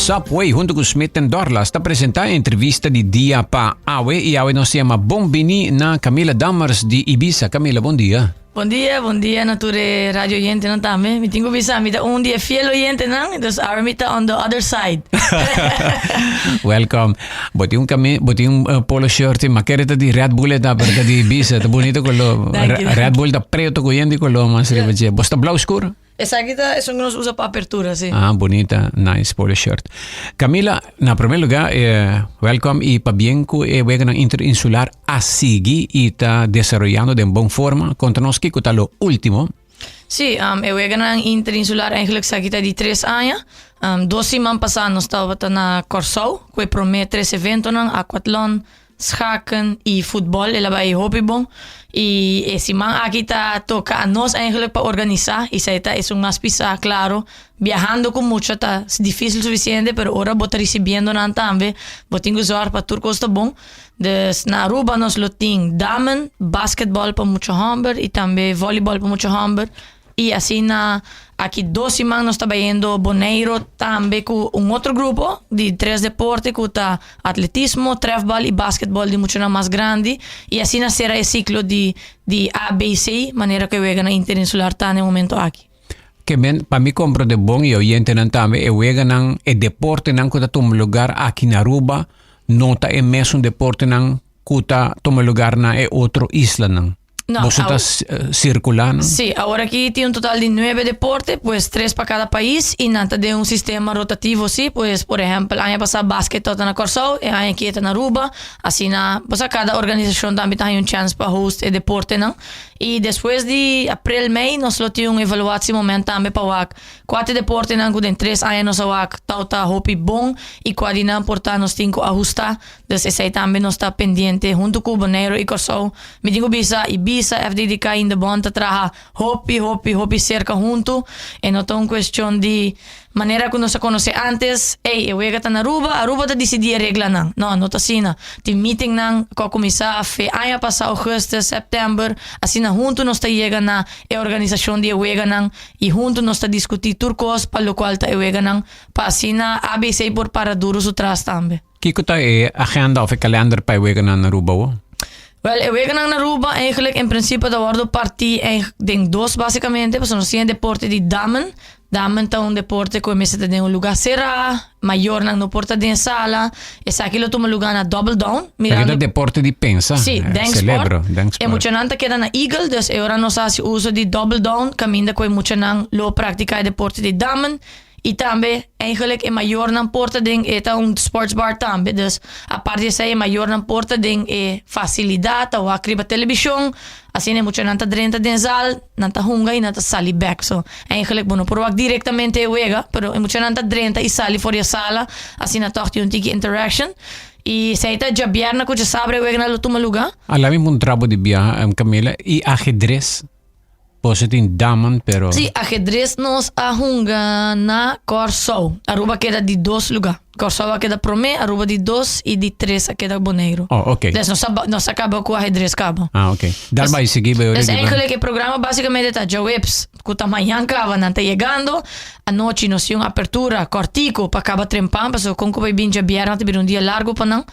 Subway hunto ku Smith Dorlas ta presentá e entrevista di dia pa awe i awe nos ta yama bon bini na Camila Dammers di Ibisa. Camila, bon dia. Bon dia, bon dia na tur e radio oyentenan tambe. Mi tin ku bisa mi ta un di e fiel oyentenan, dus awor mi ta on the other side. Welcome. Bo tin un cami, bo tin un eh, polo shirt, ma kere ta di Red Bull ta, pero ta di Ibiza, ta bonito color. Dank je. Red Bull ta preto ku yende color, mas riba dje. Bo sta blauw scuro? Esaki ta esun ku nos usa pa apertura, si. Ah, bonita, nice polo shirt. Camila, na primer lugar, eh, welcome y pabien cu e weganan interinsular a sigui y ta desaroyando den bon forma. Conta nos kico ta lo ultimo. Sí, um, e weganan interinsular eigenlijk esaki ta di tres aña. Um, dos siman pasá nos tabata na Kòrsou ku e promé tres eventonan, aquatlon, Schaken y futbol el a bay hopi bon y e siman aki ta toca a nos eigenlijk pa organisa y esey ta esun mas pisa claro biahando cu mucha ta dificil suficiente pero ora bo ta ricibiendo nan tambe bo tin cu zorg pa tur cos ta bon dus na Aruba nos lo tin damen basketball pa mucha homber y tambe volleyball pa mucha homber. Y asina aki dos siman nos ta bayendo Boneiro tambe cu un otro grupo di tres deporte cu ta atletismo, trefbal y basketbal di muchanan mas grandi y asina cera e ciclo di di A, B y C manera cu e weganan interinsular ta na e momento aki. Ke men, pa mi comprende bon y oyentenan tambe, e weganan, e deportenan cu ta tuma lugar aki na Aruba no ta e mesun deportenan cu ta tuma lugar na e otro islanan. No, Boso ta circula, no? Sí, awor aki tin un total di nuebe deporte, pues tres pa cada pais y nan ta den un sistema rotativo sí, pues por ehempel aña pasá basket tabata na Kòrsou, e aña aki e ta na Aruba, asina bo sa cada organisacion tambe ta haña un chance pa host e deportenan y despues di april, mei nos lo tin un evaluatie moment tambe pa wak Kua ta e deportenan ku den tres aña nos a wak tau ta hopi bon i kua di nan por ta nos tin ku ahustá? Dus esei tambe nos ta pendiente huntu ku Boneiru i Kòrsou. Mi tin ku bisa Ibisa, FDDK i Indebon ta traha hopi hopi hopi serka huntu. E no ta un kuestion di manera ku nos a konosé ántes, ey e wega ta na Aruba, Aruba ta disidí e reglanan. No, no ta asina. Tin meetingnan ku a kuminsá fe aña pasá augustus, sèptèmber, asina huntu nos ta yega na e organisashon di e weganan. I huntu nos ta diskutí tur kos pa lokual ta e weganan, pa asina ABC por para duru su tras tambe. Kiko ta e agenda òf e kalender pa e weganan na Aruba awor? Wèl, e weganan na Aruba eigenlijk en prinsipio ta wòrdu partí den dos basikamente, pasobra nos tin e deporte di damen. Damen ta un deporte ku e mester ta den un lugá será, mayornan no por ta den sala. Esaki lo tuma lugá na Double Down. Esaki ta deporte di pensa, Sí, denksport. celebro, denksport. E muchanan ta keda na Eagle, dus e ora nos a hasi uso di Double Down kaminda ku e muchanan lo praktiká e deporte di damen. I tambe eigenlijk e mayornan por ta den e ta un sports bar tambe, dus apart di esei e mayornan por ta den e fasilidat, ta wak riba telebishon, asina e muchanan ta drenta den zal, nan ta hunga i nan ta sali bek. So, eigenlijk bo no por wak direktamente e wega, pero e muchanan ta drenta i sali for di e sala, asina tòg tin un tiki interaction. I esei ta djabièrnè ku djasabra e weganan lo tuma lugá. Ala mi puntra bo di biaha, Camila, i ahedres? Boso tin daman pero. Sí, ajedrez nos a hunga na Kòrsou. Aruba a keda di dos lugá. Kòrsou a keda promé, Aruba di dos i di tres a keda Boneiru. Oh, oké. Dus nos a nos a kaba ku ajedrez kaba. Ah, oké. Dar bai sigui bai Dus eigenlijk e programa básikamente ta djaweps ku ta mañan kaba nan ta yegando. Anochi nos tin un apertura kòrtiku pa kaba trempan pasobra kon ku bai bin djabièrnè ta bira un dia largu pa nan.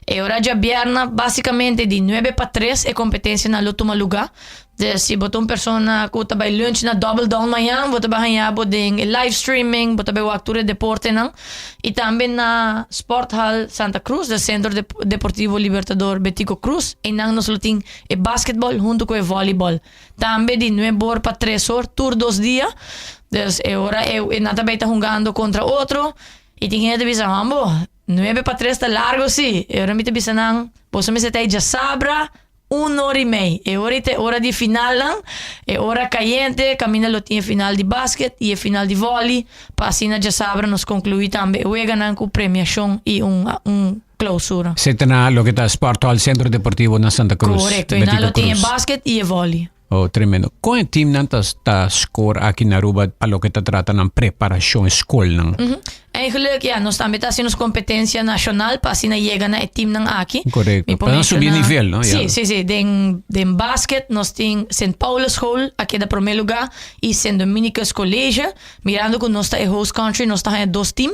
E ora djabièrnè básikamente di nuebe pa tres e kompetensianan lo tuma lugá. Dus si bo ta un persona ku ta bai lunch na Double Down mañan, bo ta bai haña bo den e live streaming, bo ta bai wak tur e deportenan. I tambe na Sporthal Santa Cruz, de Centro Deportivo Libertador Betico Croes, einan nos lo tin e basketball huntu ku e volleyball. Tambe di nuebe or pa tres or tur dos dia. Dus e ora e nan ta bai ta hungando kontra otro i tin hende ta bisa, Hambo, nuebe pa tres ta largo si. E ora mi ta bisa nan, boso mester ta ei djasabra Un ora i mei. E ora ei ta e ora di finalnan, e ora kayente, kaminda lo tin e final di basket i e final di vòli, pa asina djasabra nos konkluí tambe e weganan ku premiashon i un un klousura. Seta na loke ta Sport Hall Centro Deportivo na Santa Cruz. Korekto, i nan lo tin e basket i e vòli. Oh, tremendo. Kon e teamnan ta ta score aki na Aruba pa loke ta trata nan preparashon, e skolnan? Eigenlijk, ja, nos tambe ta hasi nos kompetensia nashonal pa asina yega na e teamnan aki. Korekto. Mi por Pa nan subi menshoná- nivel, no? Sí, Ja. sí, sí. Den, den basket nos tin Sint Paulus School a keda promé lugá i Sint Dominicus College. Mirando ku nos ta e host country, nos ta haña dos team.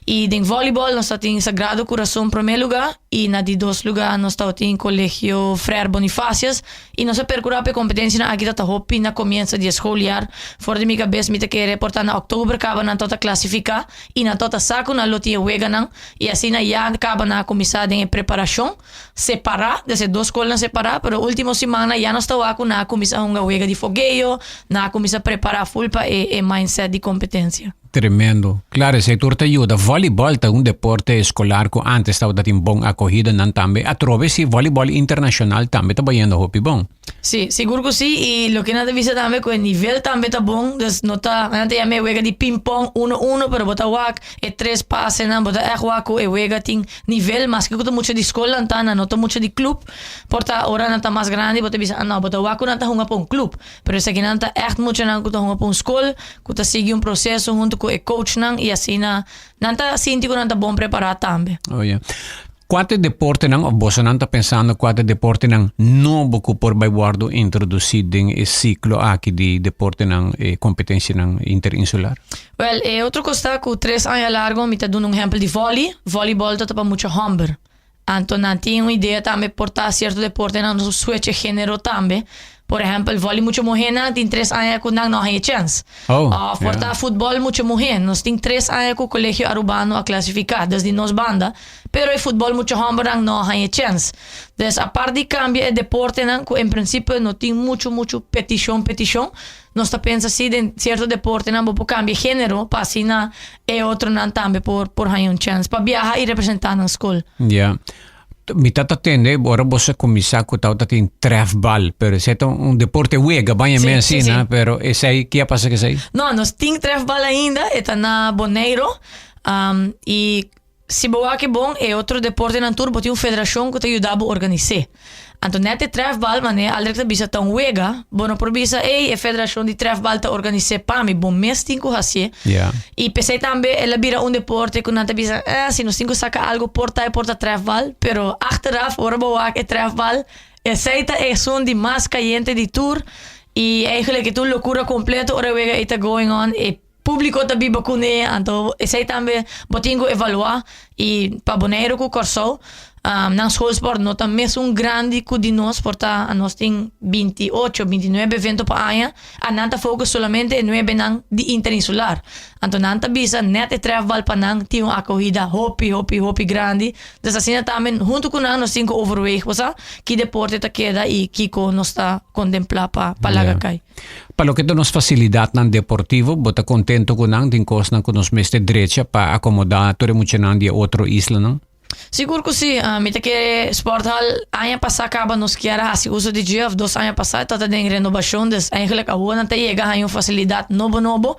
I den volleyball nos tabatin Sagrado Curason promé lugá i na di dos lugá nos tabatin Colegio Frère Bonifacius. I nos a perkurá pa e kompetensianan aki ta ta hopi na komienso di e schooljaar. For di mi kabes mi ta kere por ta na òktober kaba nan tabata klasifiká i nan tabata sa ku nan lo tin e weganan i asina ya kaba nan a kuminsá den e preparashon separá, des e dos skolnan separá, pero último simannan ya nos ta wak ku nan a kuminsá hunga wega di fogeo, nan a kuminsá prepará ful pa e e mindset di kompetensia. Tremendo. Claro, esei tur ta yuda. Volleyball ta un deporte escolar cu antes tabata tin bon acogida nan tambe. Atrobe si volleyball internacional tambe ta bayendo hopi bon. Sí, sigur cu sí. Y loke nan ta bisa tambe cu e nivel tambe ta bon. Dus no ta, nan ta yama e wega di ping pong uno uno, pero bo ta wak e tres pasenan, bo ta echt wak cu e wega tin nivel. Maske cu ta mucha di scol nan ta, nan no ta mucha di club. Por ta ora nan ta mas grandi bo ta bisa, ah no, bo ta wak cu nan ta hunga pa un club. Pero esakinan ta ègt muchanan ku ta hunga pa un skol, ku ta sigui un proseso huntu ku e coachnan i asina nan ta sinti ku nan ta bon prepará tambe. Oh yeah. Kua ta e deportenan òf bosonan ta pensando kua ta e deportenan nobo ku por bai wòrdu introdusí den e siklo aki di deportenan, e kompetensianan interinsular? Wèl, e otro kos ta ku tres aña largo mi ta duna un ehèmpel di vòli. Vòlibòl ta ta pa mucha hòmber. Anto nan tin un idea tambe por ta cierto deportenan nos switch e genero tambe. Por ehempel, volley mucho muhernan tin tres aña cu nan no haya chance. Oh, Of por ja. ta futbol mucho muher. Nos tin tres aña cu Colegio Arubano a clasifica, dus di nos banda. Pero e futbol mucho hombernan no haya chance. Dus apart di cambia e deportenan cu en principio no tin mucho mucho peticion peticion, Nos ta pensa si den cierto deportenan bo por cambia genero pa asina e otronan tambe por por haña un chance pa biaha y representa nan school. Ya. Mi ta ta tende ora bo sa cuminsa cu tabata tin trefbal, pero esey ta un deporte wega, baña Sí, me sí, asina, sí. pero esey, ki a pasa cu esey? No, nos tin trefbal ainda, e ta na Boneiro, y Si bo wak e bon, e otro deportenan tur bo tin un federashon ku ta yuda bo organis'é. Anto nèt e trèfbal, manera Aldrich ta bisa, ta un wega. Bo no por bisa, ey, e federashon di trèfbal ta organis'é pa mi. Bo mes tin ku hasié. I p'esei tambe el a bira un deporte ku nan ta bisa, eh, si nos tin ku saka algu por ta e por ta trèfbal. Pero achteraf, ora bo wak e trèfbal, esei ta esun di mas kayente di tur. I eigenlijk e ta un lokura kompleto ora e wega ei ta going on. E Públiko ta biba kuné, anto esei tambe bo tin ku evaluá. I pa Boneiru ku Kòrsou, nan schoolsport no ta mesun grandi ku di nos, por ta nos tin 28, 29 evento pa aña, a nan ta focus solamente e nuebenan di interinsular. Anto nan ta bisa nèt e trèfbal pa nan tin un akohida hopi, hopi, hopi grandi. Dus asina tambe huntu ku nan nos tin ku overweeg, bo sa, ki deporte ta keda i kiko nos ta kontemplá pa pa laga kai. Pa loke ta nos fasilidatnan deportivo, bo ta kontento ku nan? Tin kosnan ku nos mester drecha pa akomodá tur e muchanan di e otro islanan? Sigur ku si. Mi ta kere Sporthal aña pasá kaba nos kier a hasi uso di dje òf dos aña pasá e tabata den renobashon dus eigenlijk awor nan ta yega haña un fasilidat nobo nobo.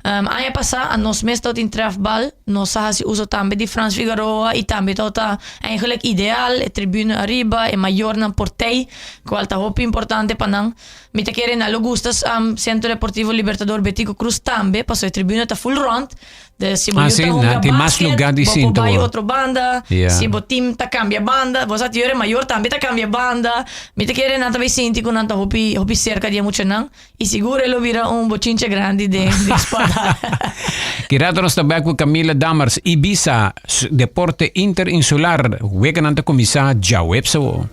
Aña pasá a nos mes tabatin trèfbal, nos a hasi uso tambe di Frans Figaroa i tambe tabata eigenlijk ideal, e tribune ariba, e mayornan por tei, kual ta hopi importante pa nan. Mi ta kere nan lo gusta Centro Deportivo Libertador Betico Cruz tambe, pasobra e tribuna ta full rond. Dus si bo Ah, yu sí, ta hunga nan tin mas basket, lugar di bo por sinta bai bo. otro banda. Yeah. Si bo team ta cambia banda, bo sa ti ora mayor tambe ta cambia banda. Mi ta kere nan ta bai sinti cu nan ta hopi hopi cerca di e muchanan y sigur e lo bira un bochinche grandi den den Sparta. Ki rato nos ta bek cu Camila Dammers, Ibiza, deporte interinsular, weganan ta cuminsa djaweps awo.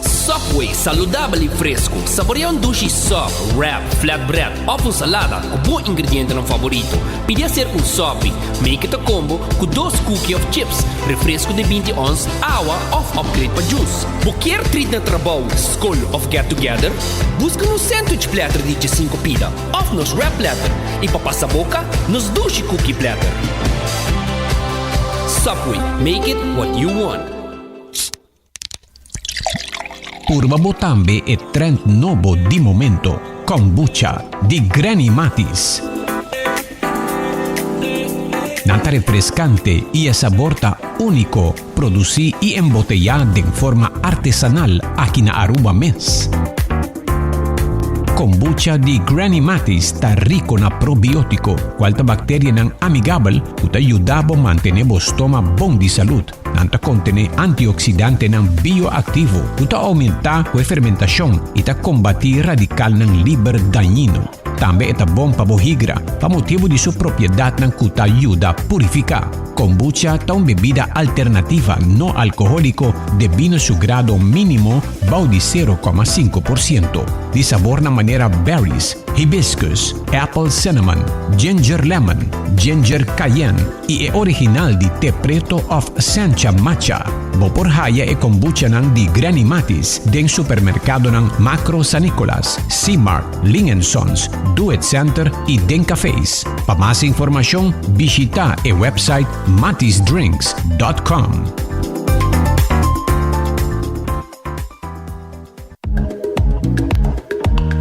Subway, saludabel y fresco. Saborea un dushi sub, wrap, flatbread of un salada cu bo ingredientenan favorito. Pidi acerca un sopi. Make it a combo cu dos cookie of chips, refresco di binti ons, awa of upgrade pa juice. Bo kier treat na trabou, scol of get together? Busca nos sandwich platter di djesinco pida of nos wrap platter y pa pasa boca, nos dushi cookie platter. Subway, make it what you want. Purba bo tambe e trend nobo di momento, Kombucha di Granny Matis. Nan ta refrescante y e sabor ta unico, produci y embotella den forma artesanal aki na Aruba mes. Kombucha di Granny Matis ta rico na probiotico, cual ta bacterianan amigabel cu ta yuda bo mantene bo stoma bon di salud. Nan ta contene antioxidantenan bioactivo cu ta aumenta cu e fermentacion y ta combati radicalnan liber dañino. Tambe e ta bon pa bo higra, pa motibu di su propiedatnan ku ta yuda purifiká. Kombucha ta un bebida alternativa no alkohóliko debí na su grado mínimo bou di 0,5%. Di sabornan manera berries, hibiscus, apple cinnamon, ginger lemon, ginger cayenne i e original di te preto òf sencha matcha. Bo por haya e kombuchanan di Granny Matis den supermerkadonan Makro San Nicolas, C-Mart, Ling and Sons, Do It Center y den cafés. Pa mas informacion bishita e website matisdrinks.com.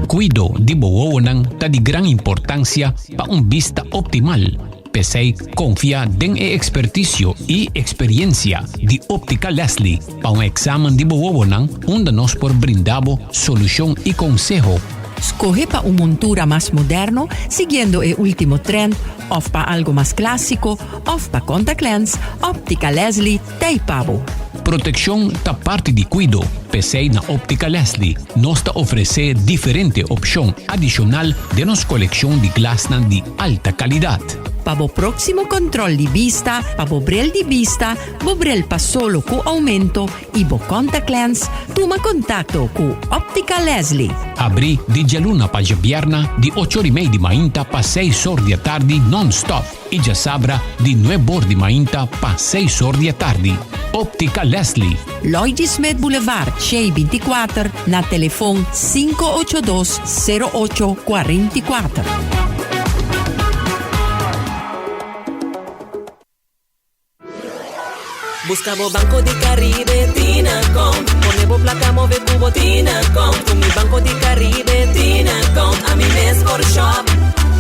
Cuido di bo wowonan ta di gran importancia pa un bista optimal. P'esei konfia den e ekspertisio i eksperiensia di Optica Leslie pa un eksamen di bo wowonan unda nos por brinda bo solushon i konseho. Skohe pa un montura mas moderno siguiendo e ultimo trend of pa algo mas clasico of pa contact lens, Optica Leslie t'ei pa bo. Protekshon ta parti di kuido, p'esei na Optica Leslie nos ta ofresé diferente opshon adishonal den nos kolekshon di glasnan di alta kalidat. Pa bo próksimo kòntròl di bista, pa bo brel di bista, bo brel pa solo ku oumento i bo kòntaklèns, tuma kontakto ku Optica Leslie. Abrí di djaluna pa djabièrna di ocho or i mei di mainta pa seis or di atardi nònstòp. I djasabra di nuebor di mainta pa seis or di atardi. Optica Leslie. Lloyd Smith Boulevard, Shei 24, na telefon 582 08 44. Busca bo Banco di Caribe tin account. Pone bo placa move cu bo tin account. Cu mi Banco di Caribe tin account. Ami mes por shop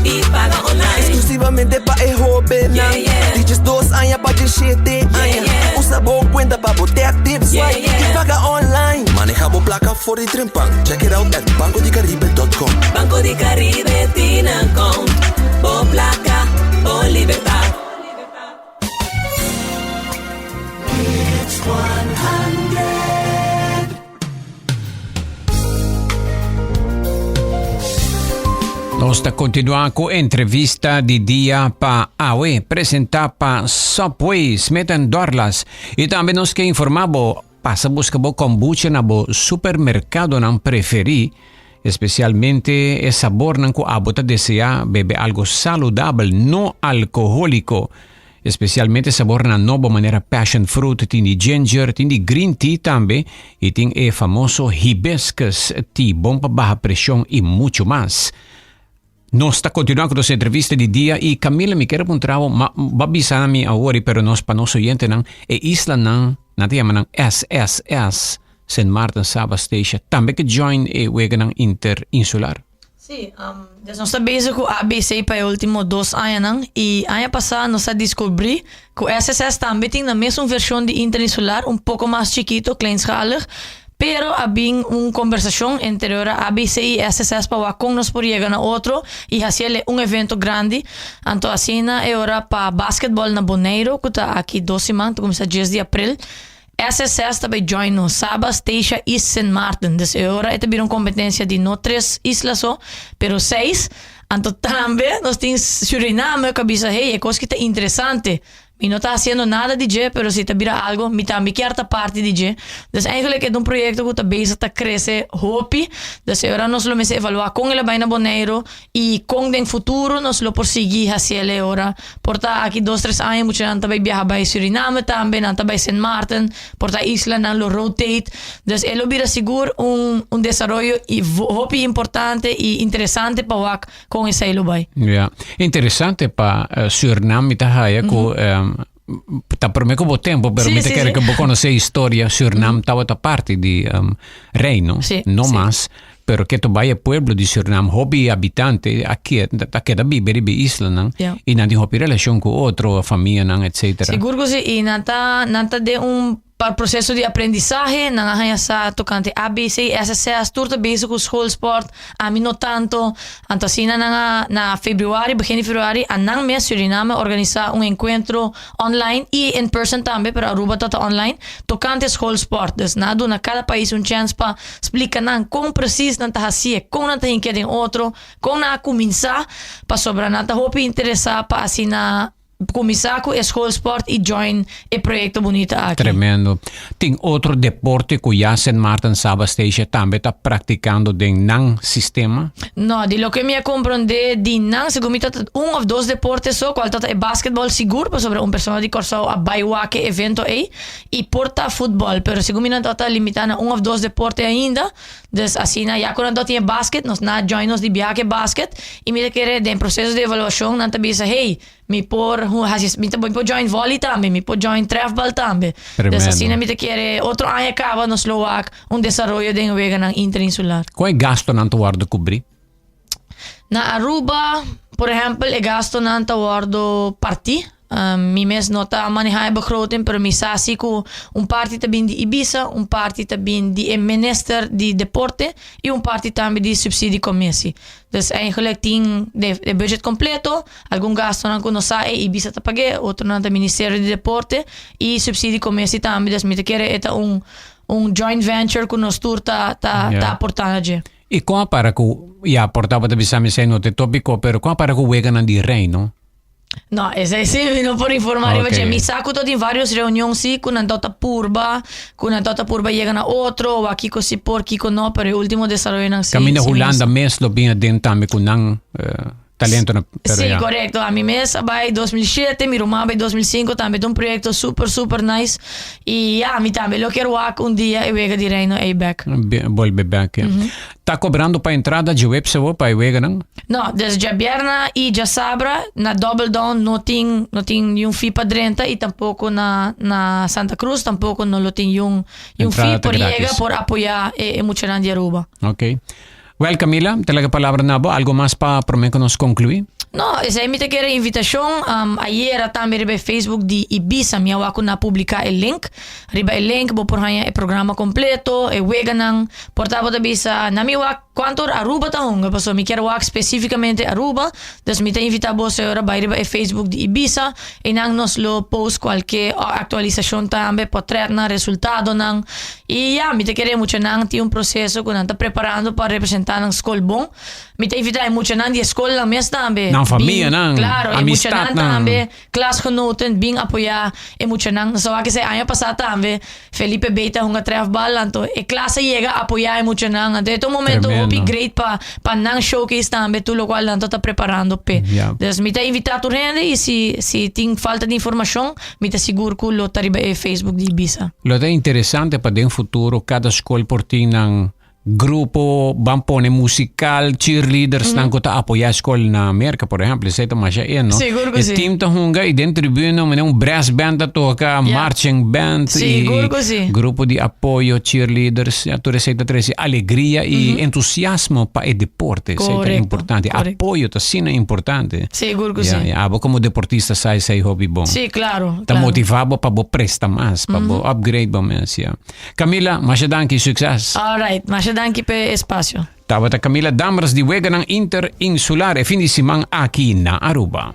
y paga online. Exclusivamente pa e hobennan. Yeah, yeah. Di 12 aña pa 17 aña. Yeah, yeah. Usa bo cuenta pa bo tap, tip, swipe Yeah, yeah. y paga online. Maneha bo placa for di trempan. Check it out at bancodicaribe.com. Banco di Caribe tin account. Bo placa, bo libertad. Nos ta continua cu entrevista di dia pa awe, presenta pa Subway, Smith Dorlas. Y tambe nos ke informa bo, pasa busca bo kombucha na bo supermercadonan preferi, especialmente e sabornan cu abo ta desea bebe algo saludabel, no alcoholico. Especialmente sabornan nobo manera passion fruit, tin di ginger, tin di green tea tambe y tin e famoso hibiscus tea, bon pa baha presion y mucho mas. Nos ta continua cu nos entrevista di dia y Camila mi kier puntra bo, ma bo a bisa mi awor pero nos pa nos oyentenan e islanan nan ta yama nan SSS, Sint Maarten, Saba, Statia, tambe ke join e weganan interinsular? Sí, dus nos ta bezig ku ABC pa e último dos añanan i aña pasá nos a diskubrí ku SSS tambe tin nan mesun vershon di interinsular, un poko mas chikito, kleinschalig, pero a bin un kombersashon entre ora ABC i SSS pa wak kon nos por yega na otro i hasiel e un evento grandi. Anto asina e ora pa basketbòl na Boneiru ku ta aki dos siman, ta kuminsá dies di aprel. SSS ta bay join nos, Saba, Statia y Sint Maarten. Dus e ora e ta bira un competencia di no tres isla so, pero seis. Anto tambe nos tin Suriname cu a bisa, hey, e cos ki ta interesante. Mi no ta haciendo nada di dje, pero si ta bira algo, mi tambe kier ta parti di dje. Dus eigenlijk e ta un proyecto cu ta bezig ta crece hopi. Dus e ora nos lo mester evalua con el a bay na Boneiro y con den futuro nos lo por sigui haciel e ora. Por ta aki dos tres aña muchanan ta bay biaha bay Suriname tambe, nan ta bay Sint Maarten, por ta islanan lo rotate. Dus e lo bira sigur un un desaroyo i hopi importante i interesante pa wak kon esei lo bay. Ja, interesante pa Suriname mi ta haya ku ta prome ku bo tempo, pero mi ta kere ku bo konosé historia Suriname tabata parti di Reino, no mas. Pero ke to bai e pueblo di Surinam hopi habitante a ta keda biba riba e islanan i nan tin hopi relashon ku otro, famianan etcetera. Sigur ku si, i nan ta nan ta den un. Pa proceso di aprendizahe, nan a haña sa tocante ABC, SSS, tur ta bezig cu schoolsport, ami no tanto. Anto asina nan a, na februari, begin di februari, a nan mes Suriname a organisa un encuentro online y in person tambe, pero Aruba ta ta online, tocante schoolsport. Dus nan a duna cada pais un chance pa splica nan con precies nan ta hacié, con nan ta hinkia den otro, con nan a cuminsa, pasobra nan ta hopi interesa pa asina Kuminsá ku e schoolsport i join e proyekto bunita aki. Tremendo. Tin otro deporte ku ya Sint Maarten Saba Statia tambe ta praktikando den nan sistema? No, di loke mi a komprondé di nan, segun mi ta un òf dos deporte so, kual ta e basketbòl sigur, pasobra un persona di Kòrsou a bai wak e evento ei, i por ta futbòl, pero segun mi nan ta limitá na un òf dos deporte ainda. Dus asina ya ku nan ta tin e basket, nos nan a join nos di biaha ku e basket, i mi ta kere den proseso di evaluashon nan ta bisa, hey, Mi por hasi, mi ta mi por join volley tambe, mi por join trefbal tambe. Tremendo. Dus asina mi ta kere otro aña kaba nos lo wak un desaroyo den weganan interinsular. Kon e gastonan ta wòrdu kubrí? Na Aruba, por ehèmpel, e gastonan ta wòrdu partí. Mi mes no ta manehá e begroting, pero mi sa si ku un parti ta bin di Ibisa, un parti ta bin di e minister di deporte i un parti tambe di subsidie commissie. Dus eigenlijk tin de e budget completo, algun gastonan cu nos sa e Ibisa ta pag'é, otronan ta Ministerio di Deporte y Subsidie Commissie tambe. Dus mi ta kere e ta un un joint venture cu nos tur ta ta ta aporta na dje. Y con a para cu, ya por tabata bisa mi esey no ta e topico, pero con a para cu weganan di Reino? No, esei sí mi no por informá riba dje. Mi sa ku ta tin vários reunion sí ku nan ta purba, ku nan ta purba yega na otro, wak kiko si por, kiko no, pero e último desaroyonan sí. Kaminda sí mi no Hulanda sa. mes lo bin aden tambe ku nan talento na pero Sí, ya. korekto. Ami mes a bai 2007, mi ruman a bai 2005, tambe ta un proyekto super, super nice. I ya, mi tambe lo kier wak un dia e wega di Reino ei bek. Bolbe bek, ya. Ta cobrando pa entrada djeweps awor pa e weganan? No, des djabierna y djasabra na Double Down no tin no tin niun fee pa drenta y tampoco na na Santa Cruz tampoco no lo tin yun yun Entrada fee ta por yega gratis. por apoya e e muchanan di Aruba. Ok. Wel Camila, ta laga palabra na bo. Algo mas pa prome cu nos conclui? No, esei mi ta kere invitacion. Um, ayera tambe riba e Facebook di Ibisa mi a wak cu nan a publica e link. Riba e link bo por haña e programa completo, e weganan. Por ta bo ta bisa, na mi wak cuanto ora Aruba ta hunga, pasobra mi kier wak specificamente Aruba. Dus mi ta invita boso e ora bai riba e Facebook di Ibisa. Einan nos lo post cualke actualisacion tambe, potretnan, resultadonan. Y ya, mi ta kere muchanan tin un proceso cu nan ta preparando pa representa nan scol bon. Mi ta invita e muchanan di e scolnan mes tambe. Nan famianan, Bin, claro, e muchanan amistadnan. tambe, klasgenoten, bin apoya e muchanan. Nos a wak esei aña pasa tambe, Felipe Bey ta hunga trefbal, anto e klas a yega apoya e muchanan. Anto e ta un momento Tremendo. hopi great pa pa nan showcase tambe tur locual nan ta preparando p'e. Ja. Dus mi ta invita tur hende y si si tin falta di informacion, mi ta sigur cu lo ta riba e Facebook di Ibisa. Lo ta interesante pa den futuro cada scol por tin nan Grupo ban pone musical, cheerleadersnan ku ta apoyá skol na Merka, por ehèmpel, esei ta masha e, no? Sigur ku E si. team ta hunga i den tribuna mene un brass band ta toka, marching band i Sigur ku si. grupo di apoyo, cheerleaders, ya tur esei ta trese alegria i entusiasmo pa e deporte. Esei ta Korekto, importante. korekto. Apoyo ta asina importante. Sigur ku Ya, si. ya. Abo komo deportista sa esei hopi bon. Si, klaro, Ta klaro. motivá bo pa bo presta mas, pa bo upgrade bo mes, ya. Camila, masha danki, succes. Alright, masha danki p'e espacio. Tabata Camila Dammers di Weganan Interinsular e fin di siman aki na Aruba.